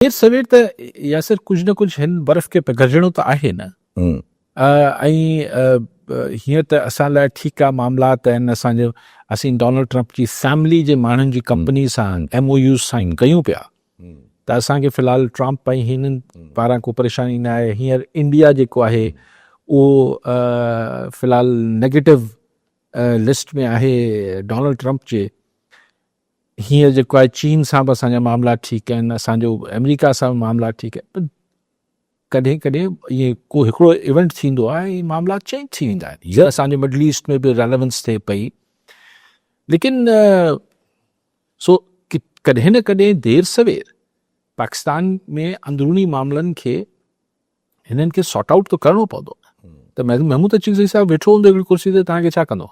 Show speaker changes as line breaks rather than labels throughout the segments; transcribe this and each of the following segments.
دير سوير ته ياسر ڪجهه نه ڪجهه هن برف کي پگهرجڻو ته آهي نه ۽ هينئر ته اسان لاء ٺيڪ آ معاملات آهن اسان جو اسين ڊونلڊ ٽرمپ جي فيملي جي ماڻهن جي ڪمپني سان ايم او يوز سائن ڪيون پيا ته اسان کي في الحال ٽرمپ ۽ هنن پاران ڪو پريشاني نه آهي. هينئر انڊيا جيڪو آهي اهو في الحال نيگيٽو لسٽ ۾ آهي ڊونلڊ ٽرمپ جي. هينئر جيڪو آهي چين سان به اسان جا معاملا ٺيڪ آهن، اسان جو آمريڪا سان به معاملا ٺيڪ آهن، پر ڪڏهن ڪڏهن ائين ڪو هڪڙو ايونٽ ٿيندو آهي ۽ معاملا چينج ٿي ويندا آهن. هينئر اسان جو مڊل ايسٽ ۾ به ريليونس ٿئي پئي، ليڪن سو ڪڏهن نه ڪڏهن دير سوير پاڪستان ۾ اندروني معاملن کي هنن کي سارٽ آئوٽ ته ڪرڻو پوندو ته محمود اچڪزئي صاحب ويٺو هوندو هڪڙي ڪرسي تي توهان کي ڇا ڪندو؟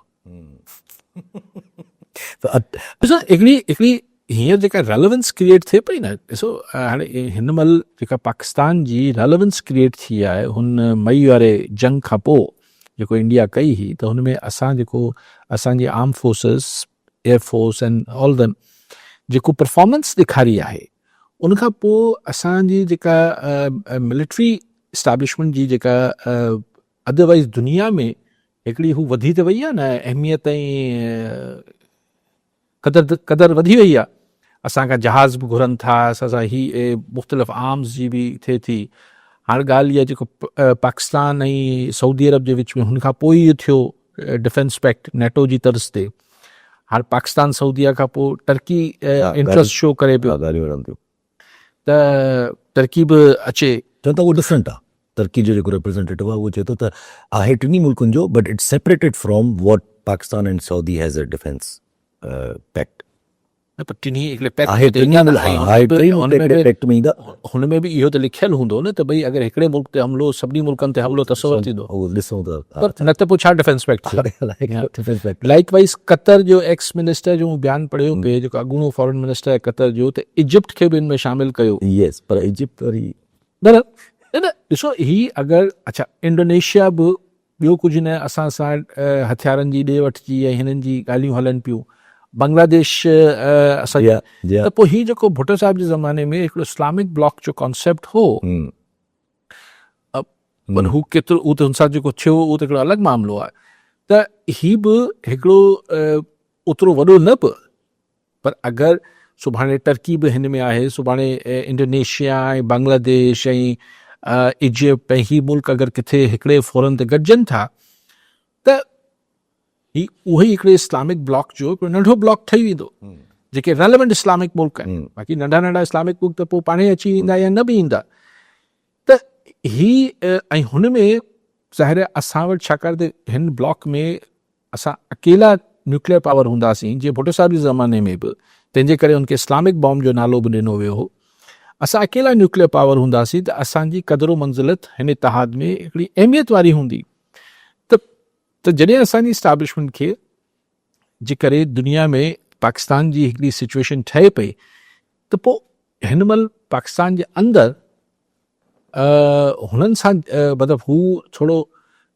ڏسو هڪڙي هڪڙي هينئر جيڪا ريليونس ڪريئيٽ ٿئي پئي نه ڏسو هاڻي هن مهل جيڪا پاڪستان جي ريليونس ڪريئيٽ ٿي آهي هن مئي واري جنگ کان پوء جيڪو انڊيا ڪئي هئي ته هن ۾ اسان جيڪو اسان جي arm forces air force and all them جيڪو پرفارمنس ڏيکاري آهي ان کان پوء اسان جي جيڪا ملٽري اسٽيبلشمينٽ جي جيڪا ادروائز دنيا ۾ هڪڙي هو وڌي ته وئي آهي نه اهميت ۽ قدر قدر وڌي وئي آهي اسان کان جهاز به گهرن ٿا اسان سان هي مختلف آرمز جي به ٿئي ٿي هاڻ ڳالهه اها جيڪو پاڪستان ۽ سعودي عرب جي وچ ۾ هن کان پوء اهو ٿيو ڊفينس پيڪٽ نيٽو جي طرز تي هاڻ پاڪستان سعوديه کان پوء ٽرڪي انٽرسٽ شو ڪري پيو ته ٽرڪي به اچي.
چون ٿا اهو ڊفرنٽ آ ترڪي جو جيڪو ريپريزنٽيٽو آ اهو چئي ٿو ته آهي ٽنهي ملڪن جو but it's separated from what Pakistan and Saudi has a defence pact.
نه پر ٽنهي هڪڙي پيڪٽ ۾ ته ايندا نه آهي ٽئي ملڪ هڪڙي پيڪٽ ۾ ايندا. هن ۾ به اهو ته لکيل هوندو نه ته ڀئي اگر هڪڙي ملڪ تي حملو سڀني ملڪن تي حملو تصور ٿيندو.
اهو ڏسون
ته پر نه ته پوء ڇا ڊفينس پيڪٽ ٿيو. لائيڪ وائيز قطر جو ايڪس منسٽر جو مون بيان پڙهيو پئي جيڪو اڳوڻو فارن منسٽر آهي قطر جو ته ايجپٽ کي به ان ۾ شامل ڪيو.
يس پر ايجپٽ وري.
نه نه نه ڏسو هي اگر اڇا انڊونيشيا به ٻيو ڪجهه نه اسان سان هٿيارن جي ڏي وٺ جي ۽ هنن جي ڳالهيون هلن پيون بنگلاديش اسان ته پوء هي جيڪو ڀٽو صاحب جي زماني ۾ هڪڙو اسلامڪ بلاڪ جو ڪانسيپٽ هو پر هو ڪيترو هو ته هن سان جيڪو ٿيو اهو ته هڪڙو الڳ معاملو آهي ته هي به هڪڙو اوترو وڏو نه به پر اگر سڀاڻي ٽرڪي به هن ۾ آهي، سڀاڻي انڊونيشيا ۽ بنگلاديش ۽ ايجپٽ ۽ هي ملڪ اگر ڪٿي هڪڙي فورم تي گڏجن ٿا ته هي اهو ئي هڪڙي اسلامڪ بلاڪ جو هڪڙو ننڍو بلاڪ ٺهي ويندو جيڪي ريليونٽ اسلامڪ ملڪ آهن باقي ننڍا ننڍا اسلامڪ ملڪ ته پوء پاڻهي اچي ويندا يا نه به ايندا ته هي ۽ هن ۾ ظاهر آهي اسان وٽ ڇاڪاڻ ته هن بلاڪ ۾ اسان اڪيلا نيوڪليئر پاور هونداسين جيئن ڀٽو صاحب جي زماني ۾ به تنهن جي ڪري ان کي اسلامڪ بام جو نالو به ڏنو ويو هو اسان اڪيلا نيوڪليئر پاور هونداسين ته اسان جي قدر و منزلت هن اتحاد ۾ هڪڙي اهميت واري هوندي ته ته جڏهن اسان جي اسٽيبلشمينٽ کي جي ڪري دنيا ۾ پاڪستان جي هڪڙي سچويشن ٺهي پئي ته پوء هن مهل پاڪستان جي اندر هنن سان مطلب هو ٿورو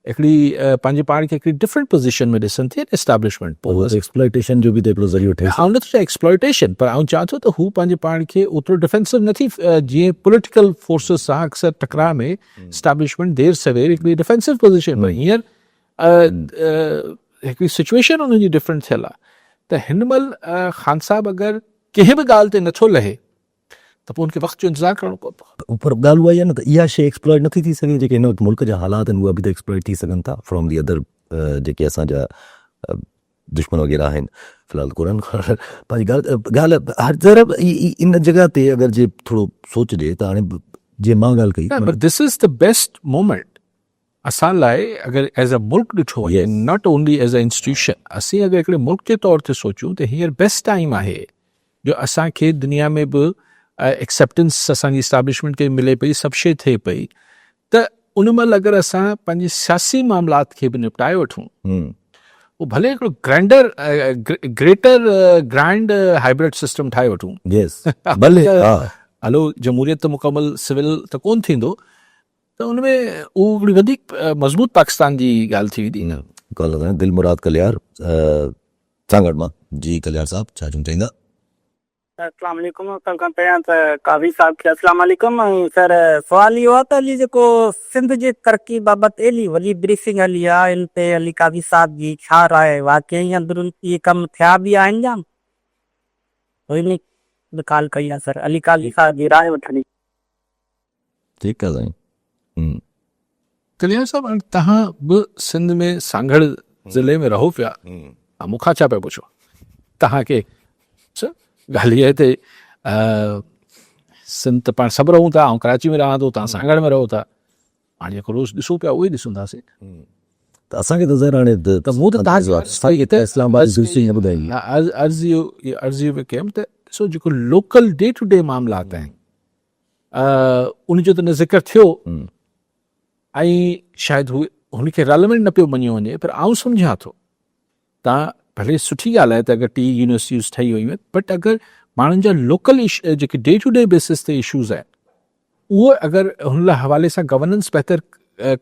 هڪڙي پنهنجي پاڻ کي هڪڙي ڊفرنٽ پوزيشن ۾ ڏسن ٿي اسٽيبلشمينٽ
پوء ايڪسپلائيٽيشن جو به ته هڪڙو ذريعو ٺهي
آئون نٿو چوان ايڪسپلائيٽيشن پر آئون چوان ٿو ته هو پنهنجي پاڻ کي اوترو ڊفينسو نٿي جيئن پوليٽيڪل فورسز سان اڪثر ٽڪراء ۾ اسٽيبلشمينٽ دير سوير هڪڙي ڊفينسو پوزيشن ۾ هينئر هڪڙي سچويشن انهن جي ڊفرنٽ ٿيل آهي ته هن مهل خان صاحب اگر ڪنهن به ڳالهه تي نٿو لهي ته پوء ان کي وقت جو انتظار ڪرڻو پوندو.
پر ڳالهه اها ئي آهي نه ته اها شيء ايڪسپلائيٽ نٿي ٿي سگهي جيڪي هن وقت ملڪ جا حالات آهن اها به ته ايڪسپلائيٽ ٿي سگهن ٿا فرام the other جيڪي اسان جا دشمن وغيره آهن في الحال ڪونهن پنهنجي ڳالهه ڳالهه هر طرف ان جڳهه تي اگر جي ٿورو سوچجي ته هاڻي جيئن مان ڳالهه ڪئي
نه پر this is the best moment اسان لاء اگر ايز اي ملڪ ڏٺو وڃي not only as a institution اسين اگر هڪڙي ملڪ جي طور تي سوچون ته هينئر بيسٽ ٽائيم آهي جو اسان کي دنيا ۾ به ايڪسيپٽنس اسان جي اسٽيبلشمينٽ کي ملي پئي سڀ شي ٿئي پئي ته ان مهل اگر اسان پنهنجي سياسي معاملات کي به نپٽائي وٺون پوء ڀلي هڪڙو grinder greater grand hybrid system ٺاهي وٺون
ڀلي
هلو جمهوريت ته مڪمل سول ته ڪون ٿيندو ته ان ۾ اهو هڪڙي وڌيڪ مضبوط پاڪستان جي ڳالهه ٿي ويندي.
ڪال ڪرڻ دل مراد ڪليار سانگهڙ مان. جي ڪليار صاحب ڇا چوڻ چاهيندا.
اسلام عليڪم سڀ کان پهريان ته قاضي صاحب کي اسلام عليڪم ۽ سر سوال اهو آهي ته علي جيڪو سنڌ جي ترقي بابت ايڏي وڏي بريفنگ هلي آهي ان تي علي قاضي صاحب جي ڇا راء آهي واقعي اندرون اهي ڪم ٿيا به آهن يا هن به ڪال ڪئي آهي سر علي قاضي صاحب جي راء وٺڻي.
ٺيڪ آ سائين.
ڪليار صاحب هاڻي توهان به سنڌ ۾ سانگهڙ ضلعي ۾ رهو پيا مون کان ڇا پيا پڇو توهان کي ڳالهه هي آهي ته سنڌ ته پاڻ سڀ رهون ٿا آئون ڪراچي ۾ رهان ٿو توهان سانگهڙ ۾ رهو ٿا هاڻي جيڪو روز ڏسون پيا اهو ئي ڏسنداسين
ته اسان کي ته ظاهر هاڻي
ته مون ته توهان کي
ته اسلام آباد جي درستي نه ٻڌائي
عرض اهو عرض اهو پيو ڪيم ته ڏسو جيڪو لوڪل ڊي ٽو ڊي معاملات آهن ان جو ته نه ذڪر ٿيو ۽ شايد هو هن کي ريليونٽ نه پيو مڃيو وڃي پر آئون سمجهان ٿو تان ڀلي سٺي ڳالهه آهي ته اگر ٽي يونيورسٽيز ٺهي ويون آهن بٽ اگر ماڻهن جا لوڪل جيڪي ڊي ٽو ڊي بيسس تي اشوز آهن اهو اگر هن لاء حوالي سان گورننس بهتر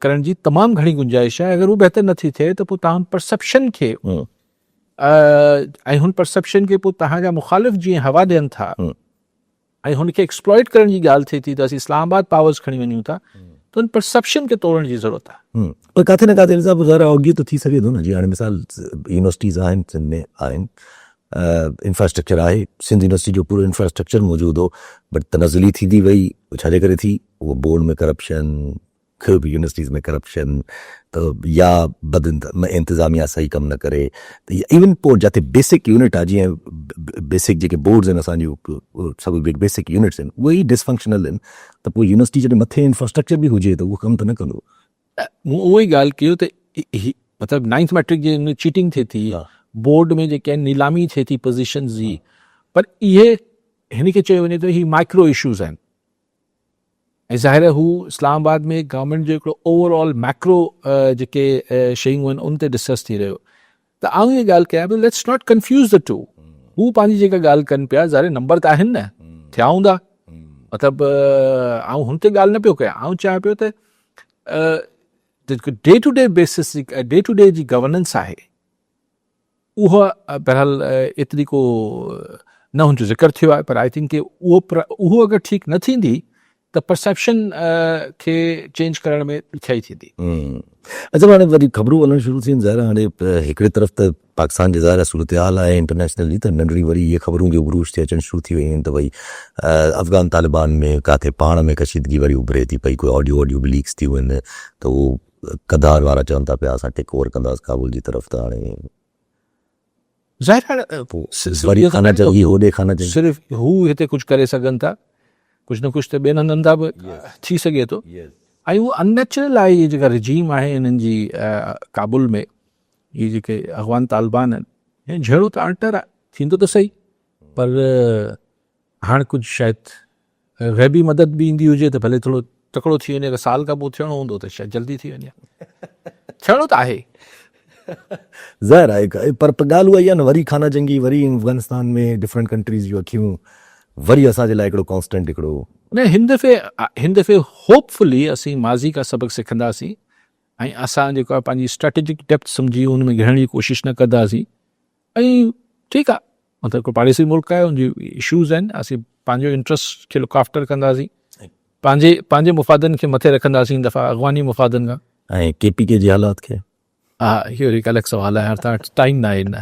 ڪرڻ جي تمام گهڻي گنجائش آهي اگر هو بهتر نٿي ٿئي ته پوء تان پرسپشن کي ۽ هن پرسپشن کي پوء تهان جا مخالف جيئن هوا ڏين ٿا ۽ هن کي ايڪسپلائيٽ ڪرڻ جي ڳالهه ٿئي ٿي ته اسين اسلام آباد پاورز کڻي وڃون ٿا ته ان پرسيپشن کي ٽوڙڻ جي ضرورت آهي.
پر ڪاٿي نه ڪاٿي الزام ظاهر آهي آگيو ته ٿي سگهي ٿو نه جي هاڻي مثال يونيورسٽيز آهن سنڌ ۾ آهن انفراسٽرڪچر آهي سنڌ يونيورسٽي جو پورو انفراسٽرڪچر موجود هو بٽ تنزلي ٿيندي وئي ڇا جي ڪري ٿي اهو بورڊ ۾ ڪرپشن ڪو به يونيورسٽيز ۾ ڪرپشن ته يا بد انتظاميا صحيح ڪم نه ڪري ته ايون پوء جتي بيسڪ يونٽ آهي جيئن بيسڪ جيڪي بورڊز آهن اسان جون سڀ بيسڪ يونٽس آهن اهي ئي ڊسفنڪشنل آهن ته پوء يونيورسٽي جڏهن مٿي انفراسٽرڪچر به هجي ته اهو ڪم ته نه ڪندو.
مون اهو ئي ڳالهه ڪيو ته هي مطلب نائنٿ ميٽرڪ جي ۾ چيٽنگ ٿئي ٿي بورڊ ۾ جيڪي آهن نيلامي ٿئي ٿي پوزيشنز جي پر اهي هن کي چيو وڃي ٿو هي مائڪرو اشوز آهن ۽ ظاهر آهي هو اسلام آباد ۾ گورنمينٽ جو هڪڙو اوور آل ميڪرو جيڪي شيون آهن ان تي ڊسڪس ٿي رهيو ته آئون اها ڳالهه ڪيان پيو let's not confuse the two هو پنهنجي جيڪا ڳالهه ڪن پيا ظاهر نمبر ته آهن نه ٿيا هوندا مطلب آئون هن تي ڳالهه نه پيو ڪيان آئون چاهيان پيو ته جيڪو ڊي ٽو ڊي بيسس جي ڊي ٽو ڊي جي گورننس آهي اهو بهرحال ايتري ڪو نه هن جو ذڪر ٿيو آهي پر I think ڪي اهو اهو اگر ٺيڪ نه ٿيندي ته پرسيپشن کي چينج ڪرڻ ۾ ڏکيائي ٿيندي.
اچا هاڻي وري خبرون هلڻ شروع ٿيون ظاهر هاڻي هڪڙي طرف ته پاڪستان جي ظاهر صورتحال آهي انٽرنيشنل جي ته ننڍڙي وري اهي خبرون به عروج تي اچڻ شروع ٿي ويون آهن ته ڀئي افغان طالبان ۾ ڪاٿي پاڻ ۾ ڪشيدگي وري اڀري ٿي پئي ڪوئي آڊيو واڊيو به ليڪس ٿيون آهن ته اهو قندھار وارا چون ٿا پيا اسان ٽيڪ اوور ڪنداسين ڪابل جي طرف ته هاڻي
ظاهر آهي
وري خانه جنگي هوڏي خانه جنگي
صرف هو هتي ڪجهه ڪري سگهن ٿا ڪجهه نه ڪجهه ته ٻين هنڌن تان به ٿي سگهي ٿو ۽ اهو ان نيچرل آهي هي جيڪا رجيم آهي انهن جي ڪابل ۾ هي جيڪي افغان طالبان آهن جهيڙو ته اڻٽر آهي ٿيندو ته صحيح پر هاڻ ڪجهه شايد غيبي مدد به ايندي هجي ته ڀلي ٿورو تڪڙو ٿي وڃي اگر سال کان پوء ٿيڻو هوندو ته شايد جلدي ٿي وڃي ٿيڻو ته آهي.
ظاهر آهي پر ڳالهه اها ئي آهي نه وري خانه جنگي وري افغانستان ۾ ڊفرنٽ ڪنٽريز جون اکيون وري اسان جي لاء هڪڙو ڪانسٽنٽ هڪڙو.
نه هن دفعي هن دفعي هوپ فلي اسين ماضي کان سبق سکنداسين ۽ اسان جيڪو آهي پنهنجي اسٽريٽجڪ ڊيپٿ سمجهي ان ۾ گهڙڻ جي ڪوشش نه ڪنداسين ۽ ٺيڪ آهي مطلب هڪ پاڙيسري ملڪ آهي ان جي اشوز آهن اسين پنهنجو انٽرسٽ کي لڪ آفٽر ڪنداسين پنهنجي پنهنجي مفادن کي مٿي رکنداسين هن دفعا اغواني مفادن کان.
۽ ڪي پي ڪي جي حالات کي.
ها اهو هڪ الڳ سوال آهي هاڻ توهان وٽ ٽائيم ناهي نه.